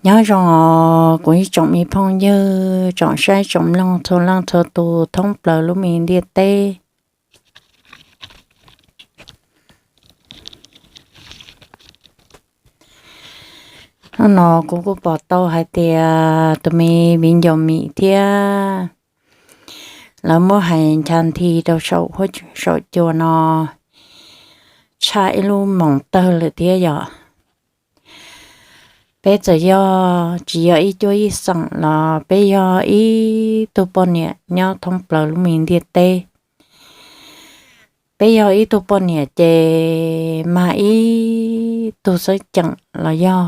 Nyob zoo os kuv ib tsoom me phooj ywg, tsoom saib tsoom mloog txhua leej txhua tus thoob plaws lub me ntiaj teb. Hnub no kuv kuj pom tau hais tias tus me viv ncaus Mim thiab lawv muab hais ncha nthi rau saum huab saum cua no tshaj ib lub moos tawg lawm thiab yom. Peb txawm yog tsis yog ib cuab ib xeem los peb yog ib tug poj niam nyob thoob plaws lub me ntiaj teb. Peb yog ib tug poj niam ces mag ib tug xeeb ceem los yog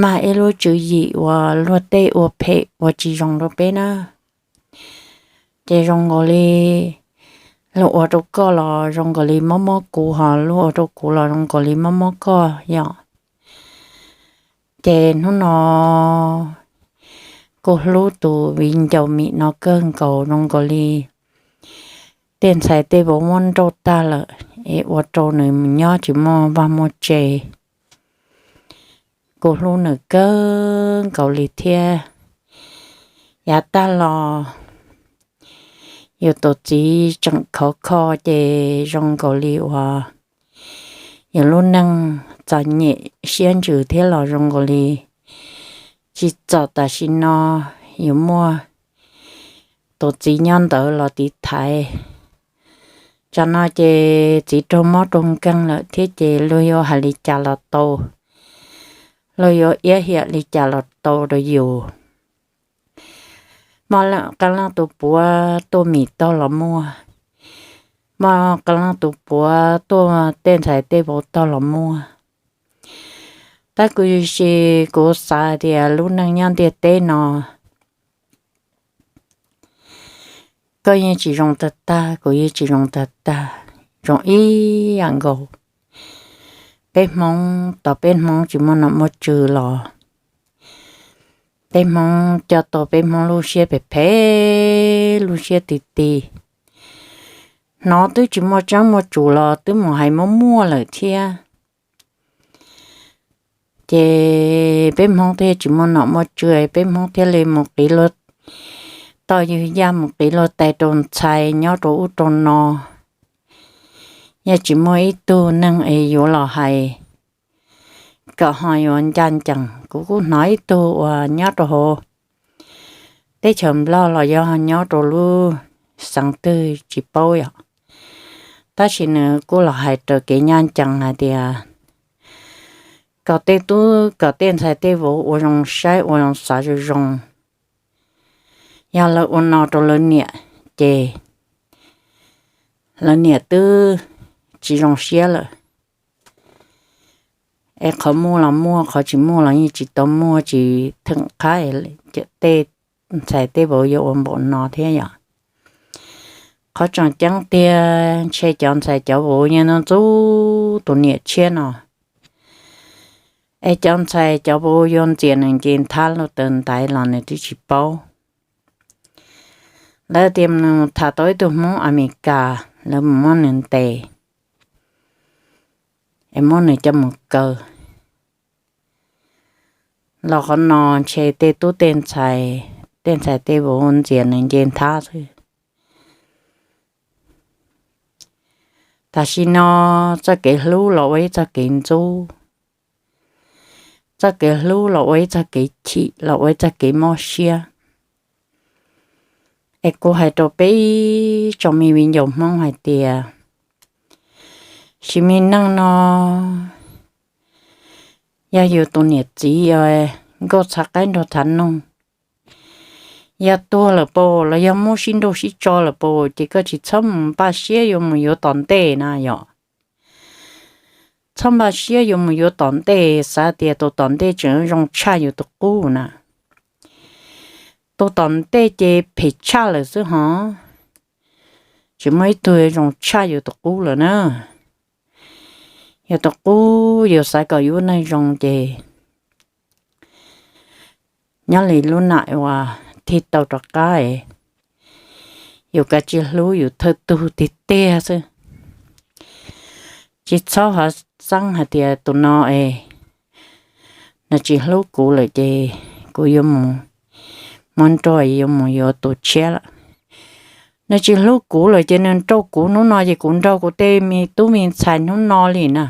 mag ib lub tswv yim uas luag tej ua phem ua tsis zoo rau peb na, ces zoo nkaus li luag ua rau koj los zoo nkaus li mob mob kuv, ho luag ua rau kuv los zoo nkaus li mob mob koj yom. Ces hnub no kuv hlub tus viv ncaus Mim no kawg nkaus, zoo nkaus li tej ntxhais tej vauv muab nrauj tag lawm es ua rau nws mus nyob tsis muaj vaj muaj tse. Kuv hlub nws kawg nkaus li thiab. Yav tag los yus tus txiv tseem khov kho ces zoo nkaus li uas yus lub neej txom nyem siab ntsws thiab los zoo nkaus li tsis txom tam sim no yus muaj tus txiv nyob ntawd los tiv thaiv. Tsam no ces txiv raug mob raug nkeeg lawm thiab ces luag yuav hais li cas los tau, luag yuav iab hiam li cas los tau rau yus. Muaj qee leej tus puav tuaj Mim tog los muaj, muaj qee leej tus puav tuaj tej ntxhais tej vauv tog los muaj. Tab kuv si, kuv xav tias lub neej nyob ntiaj teb no koj yeej tsis zoo tag tag, kuv yeej tsis zoo tag tag, zoo ib yam nkaus. Peb Hmoob tos peb Hmoob tsis muaj nom muaj tswv los peb Hmoob coj tau peb Hmoob lub siab phem phem, lub siab ti ti. Hnov twb tsis muaj tseeb muaj tsum los twb mus hais muaj muaj lawm thiab. Ces peb Hmoob thiaj tsis muaj nom muaj tswv, peb Hmoob thiaj li mus qiv luag toj ywg yaj, mus qiv luag tais rau ntxhais nyob rau ub rau no. Yog tsis muaj ib tug neeg es yuav los hais kom ho yuav ncaj ncees. Kuv kuj hnov ib tug uas nyob rau hauv teb chaws Nplog los yog nyob rau lub xeev twg tsis paub yom, tab sis nws kuj los hais raws kev ncaj ncees hais tias kom tej tub kom tej ntxhais tej vauv ua zoo saib ua zoo xav zoo zoo. Yog lawv ua no rau lawv niam ces lawv niam twb tsis zoo siab lawm. Es qhov muaj los muaj, qhov tsis muaj los yeej tsis tau muaj, tsis theem qab tej ntxhais tej vauv yuav ua npaum no thiab yom. Qhov tseem ceeb tiag ntshe cov ntxhais cov vauv yeej ntxub tus niam tshiab no. Es cov ntxhais cov vauv yuav ntxias nws nce nthab luj taw ntaiv los nws twb tsis paub. Lawv tias nws tham tau ib tug Hmoob Amelikas, lawv mus muab nws ntes es muab nws coj mus kaw. Los qhov no ntshe tej tub tej ntxhais, tej ntxhais tej vauv ntxias nws nce nthab xwb. Tam sim no txoj kev hlub los ua ib txoj kev ntxub, txoj kev hlub los ua ib txoj kev chim, los ua ib txoj kev mob siab. Es kuv hais rau peb tsoom me viv ncaus Hmoob hais tias sim me neej no yog yus tus niam txiv yog nkauj txhav qaib nraug txhav noog, yog tuag lawm paus los yog muab sib nrauj sib tso lawm paus ces koj tsis txhob mus npaj siab yuav mus yuav tom ntej na yom. Txhob npaj siab yuav mus yuav tom ntej, xav tias tus tom ntej tseem zoo tshaj yus tus qub na. Tus tom ntej ces phem tshaj lawm xwb hos, tsis muaj ib tug zoo tshaj yus tus qub lawm na. Yus tus qub yus xav kom yus lub neej zoo ces nyob li lub nam uas thij tau rov qab es yus kav tsij hlub yus thawj tug tiag tiag xwb. Tsis txhob ho xeeb hais tias tus no es nws tsis hlub kuv lawm ces kuv yuav mus muab nrauj yuav mus yuav tus tshiab lawm. Nws tsis hlub kuv lawm ces nws nrauj kuv, hnub no ces kuv nrog kuv tej me tub me ntxhais hnub no li na.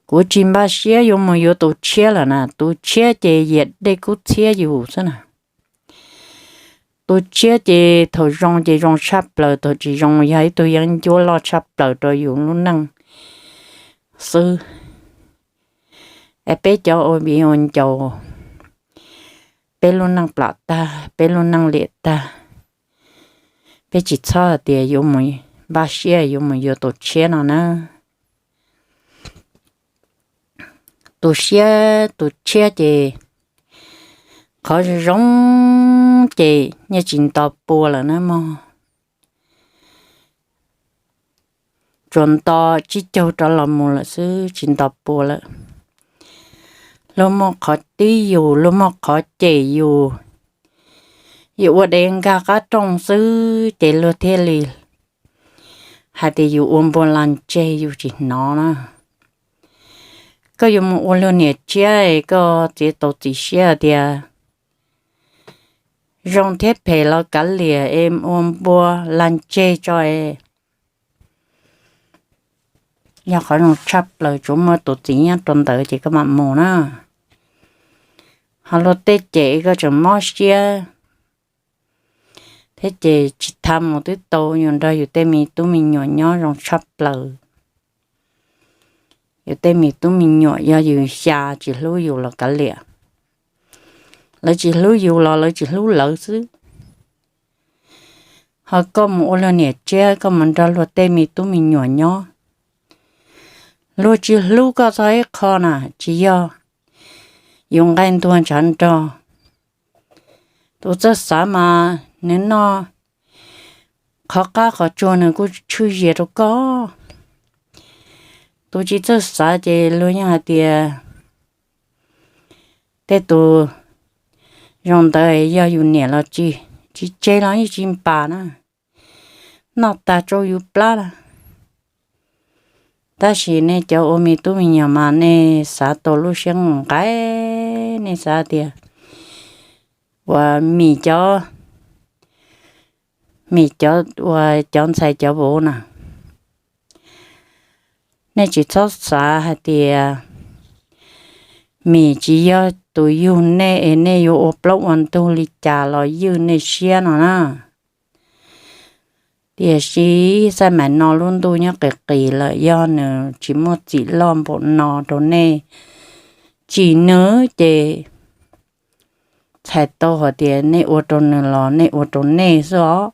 Kuv tsis npaj siab yuav mus yuav tus tshiab lawm na, tus tshiab ces yias dej kub txhiab yus xwb na. Tus tshiab ces thaum zoo ces zoo tshaj plaws, thaum tsis zoo yog ib tug yeeb ncuab loj tshaj plaws rau yus lub neej xwb. Es peb cov ua viv ua ncaus, peb lub neej plam tag, peb lub neej liam tag, peb tsis txhob hais tias yuav mus npaj siab yuav mus yuav tus tshiab no na. Tus siab tus tshiab ces qhov zoo ces yeej tsis nto pua lawm na mog. Tsuas nto tsib caug rov los mus lawm xwb, tsis nto pua lawm. Luag muaj qhov tib yus, luag muaj qhov cem yus, yus ua dev nkag qab rooj xwb ces luag thiaj li hais tias yus ua npua lag ntseg yus tsis hnov na. Koj yuav mus ua luag niam tshiab es koj txiav tau txim siab tias zoo thiab phem los kav liam es ua npua lag ntseg tso es yog qhov zoo tshaj plaws tsuas muaj tus txiv nyob rau ntawd ces koj mam mus na. Ho luag tej cem koj tseem mob siab thiab ces tsis tha mus twb tau, yus nrog yus tej me tub me nyuam nyob zoo tshaj plaws. Yus tej me tub me nyuam yog yus xya tsis hlub yus los kav liam, lawv tsis hlub yus los lawv tsis hlub lawv xwb. Ho koj mus ua luag niam tshiab, koj mus nrog luag tej me tub me nyuam nyob, luag tsis hlub koj txog ib qho na, tsis yog yus nqaij ntuag ntshav nrog. Tus txawj xav mas nws noj qhov qab qhov tsuag nws kuj tshwj zias rau koj. Tus tsis txawj xav ces luag yeej hais tias tej tus zoo ntawd yog yus niam los tsis, tsis tseg los yeej tsis npam na, noj tag tsau yus plab lawm. Tab sis nej cov ua me tub me nyuam mas nej xav tau lub siab nqaij, nej xav tias uas mim cov, mim cov uas cov ntxhais cov vauv na, nej tsis txhob xav hais tias mim tsis yog tus yug nej es nej yuav ua plaub ua ntug li cas los ywj nej siab no na. Tiam sis xaj maim no lub ntuj nyob qis qis lawm, yog nws tsis muaj txim loj npaum no rau nej tsim nws ces txhais tau hais tias nej ua rau nws los nej ua rau nej xwb os.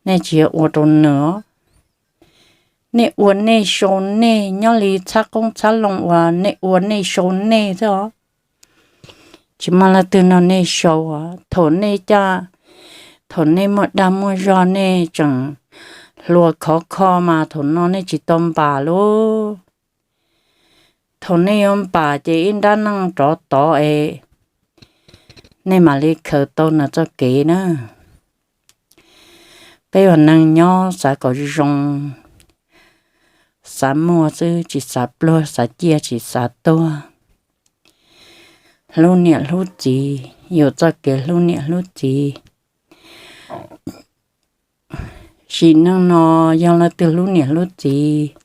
Nej tsis yog ua rau nws os. Nej ua nej sau nej, nyob li txhab qoob txhab loo uas nej ua nej sau nej xwb os. Tsis muaj leej twg nrog nej sau os. Thaum nej caj, thaum nej muaj dag muaj zog nej tseem hluas khov kho mas thaum no nej tsis tau npam lauj. Thaum nej yuav npam ces ib nrab neej rov tod es nej mam li khaws tau nws txoj kev na. Peb ua neeg nyob xav kom zoo, xav muaj xwb tsis xav pluag, xav ciaj tsis xav tuag. Hlub niam hlub txiv, yus txoj kev hlub niam hlub txiv. Sim neej no yog leej twg hlub niam hlub txiv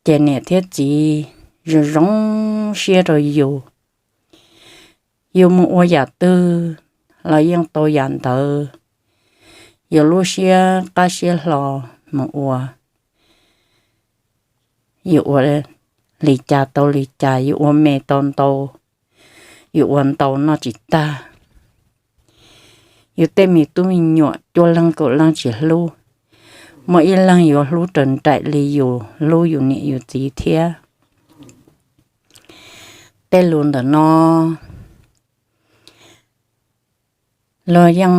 ces niam thiab txiv zoo zoo siab rau yus. Yus mus ua yam twg los yeej tau yam ntawd. Yus lub siab qab siab hlo mus ua, yus ua li cas tau li cas, yus ua me tau ntau, yus ua ntau noj tsis tag. Yus tej me tub me nyuam cuaj leeg kaum leej tsis hlub, muaj ib leeg yuav hlub raws nraim li yus hlub yus niam yus txiv thiab. Tej lus ntawm no luag yeej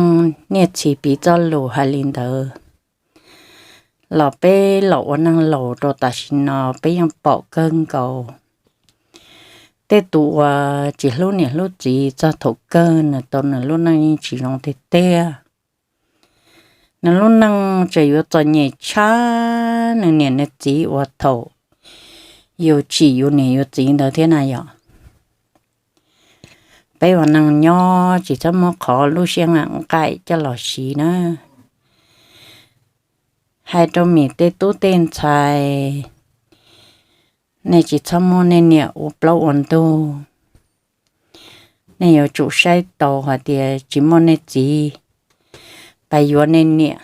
niaj txhis piv txoj lus hais li ntawd, los peb los ua neeg laus rau tam sim no peb yeej pom kawg nkaus. Tej tus uas tsis hlub niam hlub txiv txog thaum kawg nws tau nws lub neej yeej tsis zoo tiag tiag. Nws lub neej tseem yuav txom nyem tshaj nws niam nws txiv uas thaum yus tsim yus niam yus txiv ntawd thiab na yom. Peb ua neeg nyob tsis txhob muab qhov lub siab nqaim nqaim coj los siv na. Hais rau mim tej tub tej ntxhais, nej tsis txhob muab nej niam ua plaub ua ntug. Nej yuav tsum saib taus hais tias tsis muaj nej txiv pais yuav nej niam,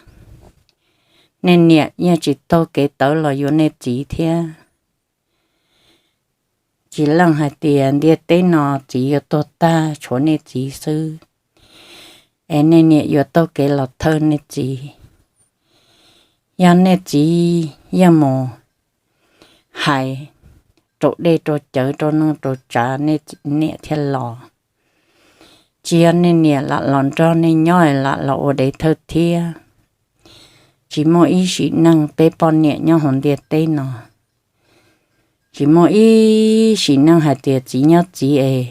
nej niam yeej tsis taug kev tawv los yuav nej txiv thiab. Tsis leej hais tias ntiaj teb no txiv yuav tuag tag tshuav nej txiv xwb, es nej niam yuav taug kev los thawj nej txiv. Yog nej txiv yeej mus hais rau dej rau cawv rau neej rau tsav nej niam thiaj los. Tsis yog nej niam lam los nrog nej nyob es lam los ua dev thawj thiab. Tsis muaj ib sim neej peb poj niam nyob hauv ntiaj teb no, tsis muaj ib sim neej hais tias txiv nyob txiv es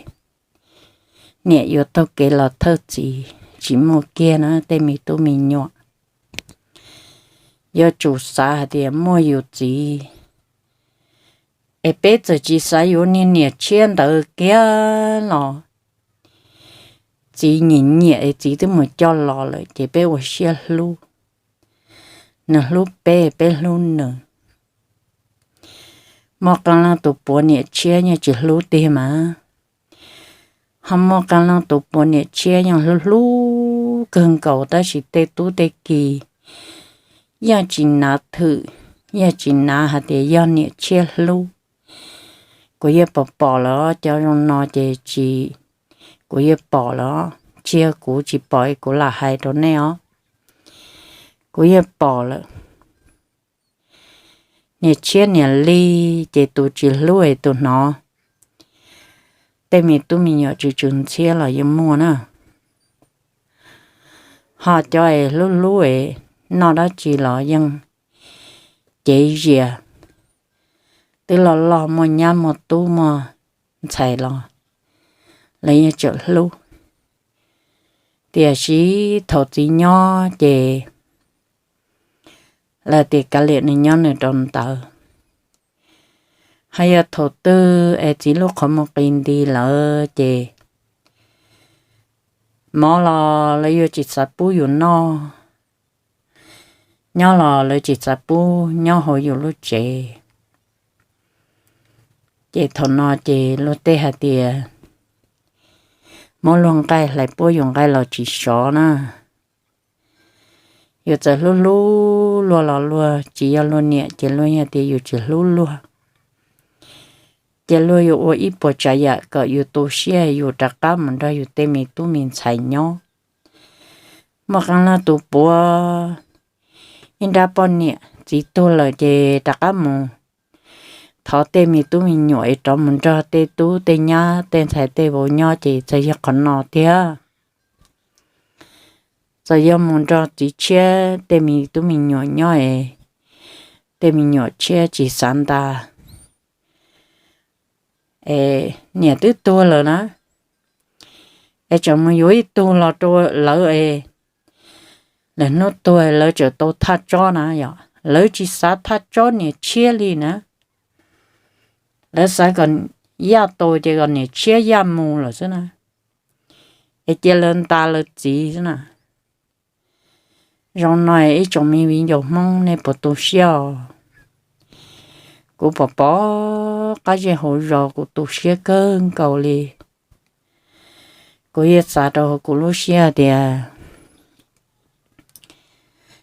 niam yuav taug kev los thawj txiv, tsis muaj kiag na tej me tub me nyuam. Yuav tsum xav hais tias muaj yus txiv, es peb txawm tsis xav yuav niag niam tshiab ntawd kiag los txiv nyiam nyiam es txiv twb mus coj los lawm ces peb ua siab hlub. Nws hlub peb, peb hlub nws. Muaj qee leej tus puav niam tshiab yeej tsis hlub tiag mas, ho muaj qee leej tus puav niam tshiab yeej hlub hlub kawg nkaus tab sis tej tub tej ki yeej tsis nav thwm, yeej tsis nav hais tias yog niam tshiab hlub. Kuv yeej pom pom lawm cov zoo no ces tsis, kuv yeej pom lawm, tsis yog kuv tsis pom es kuv lam hais rau nej os. Kuv yeej pom lawm. Niam tshiab niam li ces tus tsis hlub es tus hnov tej me tub me nyuam tsw tsw ntxhiab los yeej muaj na. Ho cov es hlub hlub es noj dab tsi los yeej cev zias, twb loj loj muaj nyab muaj tub muaj ntxhais los lawv yeej tseem hlub. Tiam sis thaum txiv nyob ces lawv tias kav liam nws nyob nws rau ntawd. Ho yog thaum twg es txiv lub qhov muag qis nti lawm ces mov los lawv yuav tsis xav pub yus noj, nyob los lawv tsis xav pub nyob hauv yus lub tsev. Ces thaum no ces luag tej hais tias muab luag nqaij hlais puab yus nqaij los tsis sov na. Yus txawm hlub hlub luag los luag tsis yog luag niam ces luag yeej tias yus tsis hlub luag. Ces luag yuav ua ib puas tsav yam kom yus tu siab yus rov qab mus nrog yus tej me tub me ntxhais nyob. Muaj qee leej tus puav ib nrab poj niam txiv tuag lawm ces rov qab mus thov tej me tub me nyuam es rov mus nrog tej tub tej nyab tej ntxhais tej vauv nyob ces txawm yog qhov no tiag. Txawm yog mus nrog txiv tshiab tej me tub me nyuam nyob es tej me nyuam tshiab tsis xav nta es niam twb tuag lawm na, es tseem mus yuav ib tug los rau lawv es lawv hnub tuag lawv tseem tau thaj tsob na yom, lawv tsis xav thaj tsob niam tshiab li na. Lawv xav kom yaj tau ces kom niam tshiab yaj mus lawm xwb na, es cia lawv nta lawv txiv xwb na. Zoo no ib tsoom me viv ncaus Hmoob nej puas tu siab os? Kuv pom pom qab zej hauv zos kuv tu siab kawg nkaus li. Kuv yeej xav rau hauv kuv lub siab tias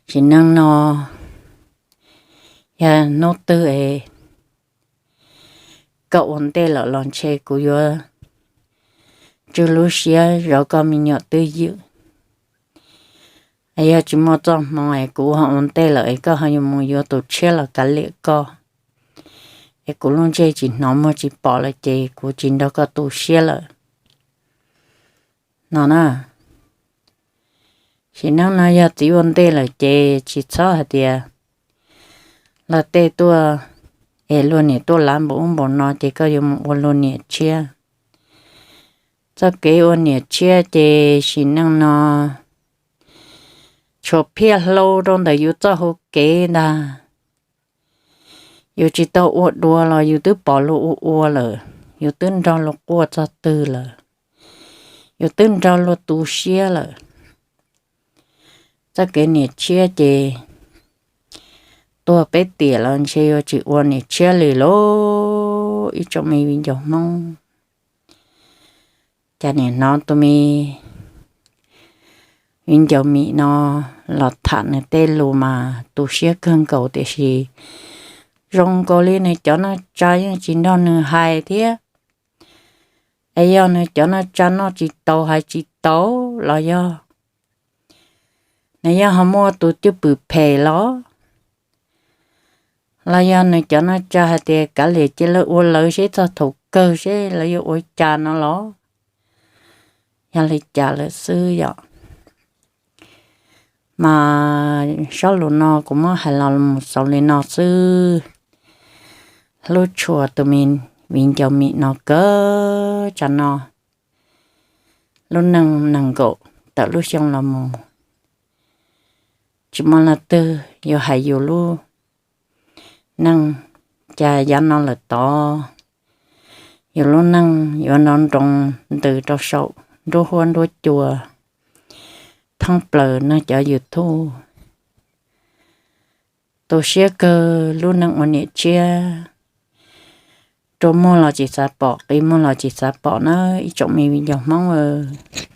sim neej no yog hnub twg es koj ua ntej lawm los ntshe kuv yuav tswj lub siab zov koj me nyuam twj ywm. Yog tsis muaj txoj hmoo es kuv ho ua ntej lawm es koj ho yuav mus yuav tus tshiab los kav liam koj, es kuv lub ntsej tsis hnov muag tsis pom lawm ces kuv tsis nrog koj tu siab lawm no na. Sim neej no yog txiv ua ntej lawm ces tsis txhob hais tias luag tej tuaj es luag niam tuaj lav npaum ub npaum no ces koj yuav mus ua luag niam tshiab. Txoj kev ua niam tshiab ces sim neej no tshuav phiaj hlau rau ntawm yus txoj hau kev ntag. Yus tsis tau ua dua los yus twb pom luag ua ua lawm, yus twb nrog luag quaj txog twg lawm, yus twb nrog luag tu siab lawm. Txoj kev niam tshiab ces tuag peb tiam los ntshe yuav tsis ua niam tshiab li lauj, ib tsoom me viv ncaus Hmoob. Cas nim no tus me viv ncaus Mim no los tham nws tej lus mas tu siab kawg nkaus, tiam sis zoo nkaus li nws cov neej tsa yeej tsis nrog nws hais thiab. Es yog nws cov neej tsa noj tsis tau hais tsis tau los yog nws yog ho muaj tus cwj pwm phem los, los yog nws cov neej tsa hais tias kav liam cia lawv ua lawv seb txog thaum kawg seb lawv yuav ua cas no los, yog li cas lawm xwb yom. Mas zaj lus no kuv muab hais los mus xaus li no xwb. Hlub tshua tus me viv ncaus Mim no kawg, tsam no lub neej nees nkaum tawm lub xyoo los mus, tsis muaj leej twg yuav hais yus lub neej cas yav no lawm tod. Yus lub neej yuav nrov nroo ntws rau saum nruab huab nruab cua thoob plaws nej cov YouTube. Tu siab kawg lub neej ua niam tshiab, rua muag los tsis xav pom, qi muag los tsis xav pom na ib tsoom me viv ncaus Hmoob aw.